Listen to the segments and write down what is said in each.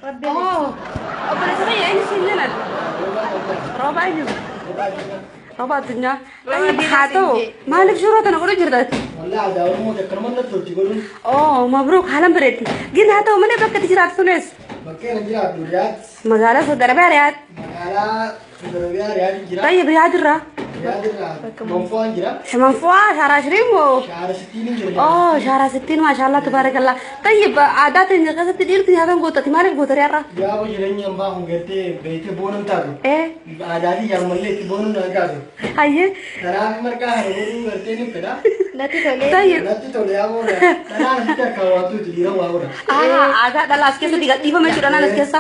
Oo, obboleessa kiyya eenyu siin jedhan? Roobaa eenyu? Roobaa addunyaa. Tayyib haa ta'u maaliif shuroo tana godhu jirta ati? Wallahi aadaa Oromoo takkanuma natti tolti godhuun. Oo mabruuk haalan bareeddi. Gin haa ta'u malee bakka itti jiraattu sunis. Bakkee na jiraadhu Riyaad. Magaalaa Saudi Arabiyaa Riyaad. Magaalaa Saudi Arabiyaa Riyaad jira. Tayyib Riyaad irraa. Riyaad irraa Manfu'aan jira. Manfu'aa shaaraa shirii moo? Shaara sittiin hin jira. Oo shaaraa sittiin maashaallah tabaarakallah. Tayyib aadaa teenya keessatti dhiirti nyaatan gootati maaliif goota riyaarraa? Yaaba jireenya hambaa kun gartee beeytee boonan taatu. Ee Aadaa fi jaarmallee itti boonuun na gaatu. Hayyee. Kanaaf marqaa kana godhuu gartee ni fedha. Natti tolee. Tayyib. Natti tole yaa boona. Kanaan asitti akka waantuuti dhiira waa godha. Aadaa dhala as keessatti gadhiifame jechuudha naan as keessa.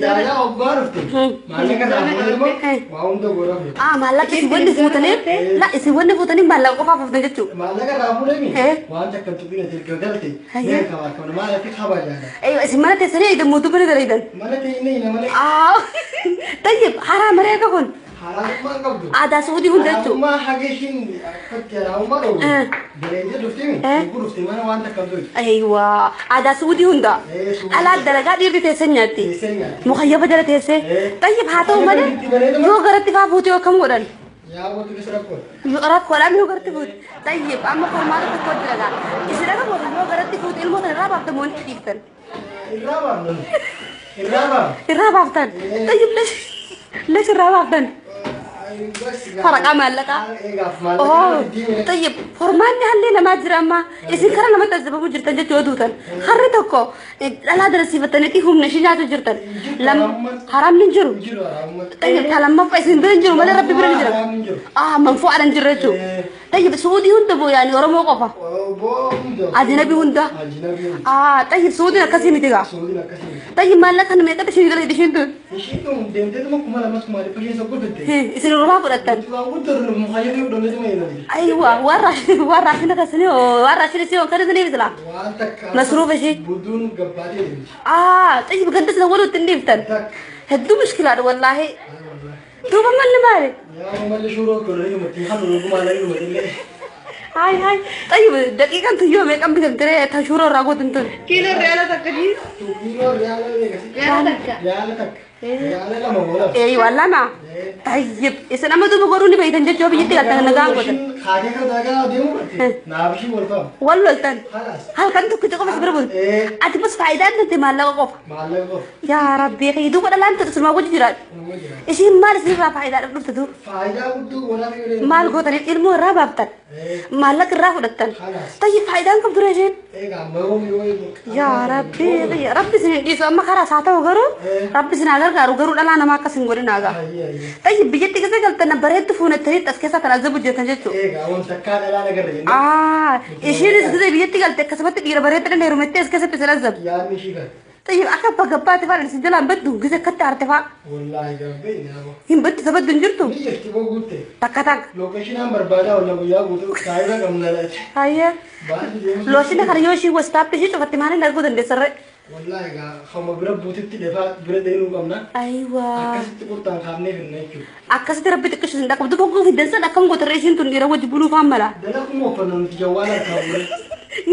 Jaalala obbaa dhufte. Maallaqa irraa fuudhee immoo waa hunda godhamu. Maallaqa isin wanni fuutaniif la isin wanni fuutaniif maallaqa qofaaf fuutan jechuudha. Maallaqa irraa fuudhee waan takka hin tuqin ati erga galte. Mee kaba kana maal ati kabajaadha. Aywa isin mana teessanii eegdan mootummaa ni dalagan. Mana ta'inee na malee. Tayyib haraa maree akka kun Haraamummaa hin qabdu. aadaa Suudii hunda jechuudha. Haraamummaa haga ishiin akkatti haraamummaa qabu. Bareedee dhuftee mi? Lubbuu dhuftee mana waan takka hin tuqin. Aywa aadaa Suudii hunda. Alaa dalagaa dhiirri teessee nyaatti. Teessee nyaatti. Mukayyafa jala teessee. Tayyib haa ta'u malee yoo garatti faa fuute yoo akkam godhan? Yaa bootu rakkoodha. Yoo rakkoodhaan yoo garatti fuute. Tayyib amma qormaata tokko jira gaa. Isin akka gootan yoo garatti fuute ilmoo sana irraa baaftan moo itti dhiiftan? Irraa baafna. Irraa baafna. Irraa baaftan. Tayyib lesh irraa baaftan. Faraqaa maallaqaa. Eegaaf Oo, maallaqa. tayyib formaanni hallee namaa jira amma isin karaa namatti azzabamu jirtan jechuu oduutan harri tokko dhalaa darasiifattaniiti humna ishii nyaatu jirtan haramni hin jiru. Jiru haraamummaa. Tayyib ta lammaffaa isin bira hin jiru malee rabbi bira ni jira. Haraamni hin jiru. Manfu'aadhaan jirra jechuu. Tayyib Suudii hunda boo yaani Oromoo qofa. Boo hunda. Ajnabi hunda. Ajnabi hunda. Tayyib Suudiin akkasii miti gaa. Suudiin akkasii miti. Tayyib maallaqa kana meeqatti isheen galee ishiin tun? Ishiin tun deemteetuma 2000 1500 soggolfatte. Isin Oromaa fudhattan. Waan guddaa mukayyee fudhanneetuma jedhamti. Aywa waan raashina kasanii waan raashina si kan isinii bisila. Waan takka. Masruufa ishee. Budduun gabbaatee deemti. Tayyib ganda sana walitti hin dhiiftan. Takka. Hedduu mushkilaadha wallaahi. Duuba malli maali? Yaa malli shuuroo godhanii dhumatti halluu lugumaa lanii dhumatti illee. Haay haay. Tayyib daqiiqaan tun yoo meeqan bitamtee ta shuuroo irraa gootin tun? Kiiloo riyaala takka jiru. Kiiloo riyaala meeqasi? Riyaala takka. Riyaala takka. Riyaala lama moo lama? Eeywa lama. Tayyib isin amma duuba godhuu ni beeytan jechuu biyyatti galtan nagaan godhan. Kaatee kan daagaa deemuu batte naaf ishii wal faamu. Wal loltan. Khalaas. Halkan tokkicha qofa si bira bulti. Ati bas faayidaan tante maallaqa qofa. Maallaqa qofa. Yaa Rabbi duuba dhalaan tatu sumaa wajji jiraadhu. Nama jira. Ishiin maal isinirraa faayidaadhaaf dhufte dur? Faayidaa guddoo godhaa fi Maal gootaniif ilmoo irraa baaftan? Maallaqa irraa fudhattan? Khalaas. Tayyib faayidaan qabdu ture isheen? Egaa amma yoom yoo Yaa Rabbi Rabbi isin hin dhiisu amma karaa isaa ta'u garuu Rabbi isin haa gargaaru garuu dhalaa namaa akkas hin godhin haa. Tayyib biyyatti keessa galtan bareeddu fuunettanii as keessaa kan azabu jirtan jechuudha. Egaa waan takkaa dhalaa nagarra jennee. Ishiinis gisee biyyatti galte akkasumatti dhiira bareeddu heerumettee as keessatti isin azabu. Yaadni ishii kana. Tayyib akka abbaa gabbaatti fa'aa isin jalaan baddu gisee akkatti aarte fa'aa. Wallaahi gabbee nyaama. Hin baddu sabaddu hin jirtu. Ni jirti boo guutte. Takka takka. Lookeeshinaan barbaadaa olla guyyaa guutuu saayira qabna laati. Hayyee. Baasii deemuu. Looshina kana yoo ishii wastaappi ishii cufatte maaliin arguu dandeessarre? Wallaahi egaa hamma bira buutitti dhefaa bira deemuu qabna. Ayiwaa. Akkasitti qurxaan kaafnee finna jechuudha. Akkasitti rabbi xiqqishu hin dhaqabdu bogguu fiddan san akkam gootarree ishiin tun dhiira wajji buluu faan mala. Dalakuma uffanna nuti jawwaala harkaa buure.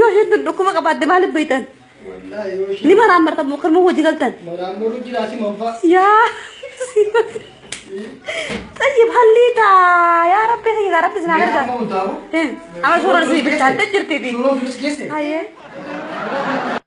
Yoo isheen tun dhukkuba qabaatte maaliif beeytan? Wallaahi yoo isheen. Ni maraan martan moo karma hojii galtan? Maraan maruu jiraasi manfaa. Yaa. Tayyib halliita yaa rabbi yaa rabbi sinaa gargaara. Amma utaabu. Amma suuraan isin bilchaattee jirtiiti. Suuraan filis geesse. Hayyee.